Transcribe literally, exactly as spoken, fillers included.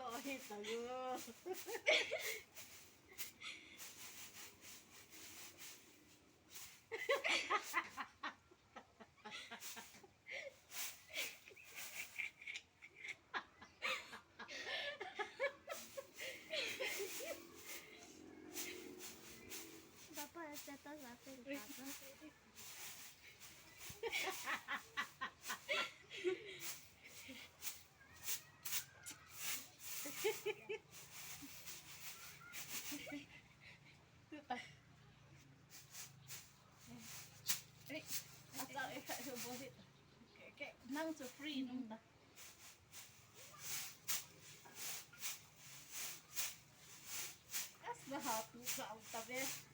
Oi, tayo. Papa, esta está la pelota. Ei, asa, eh, ka, eh, bolit. Ke, ke, nang chu free nung ta. As na ha tu ka ta ve.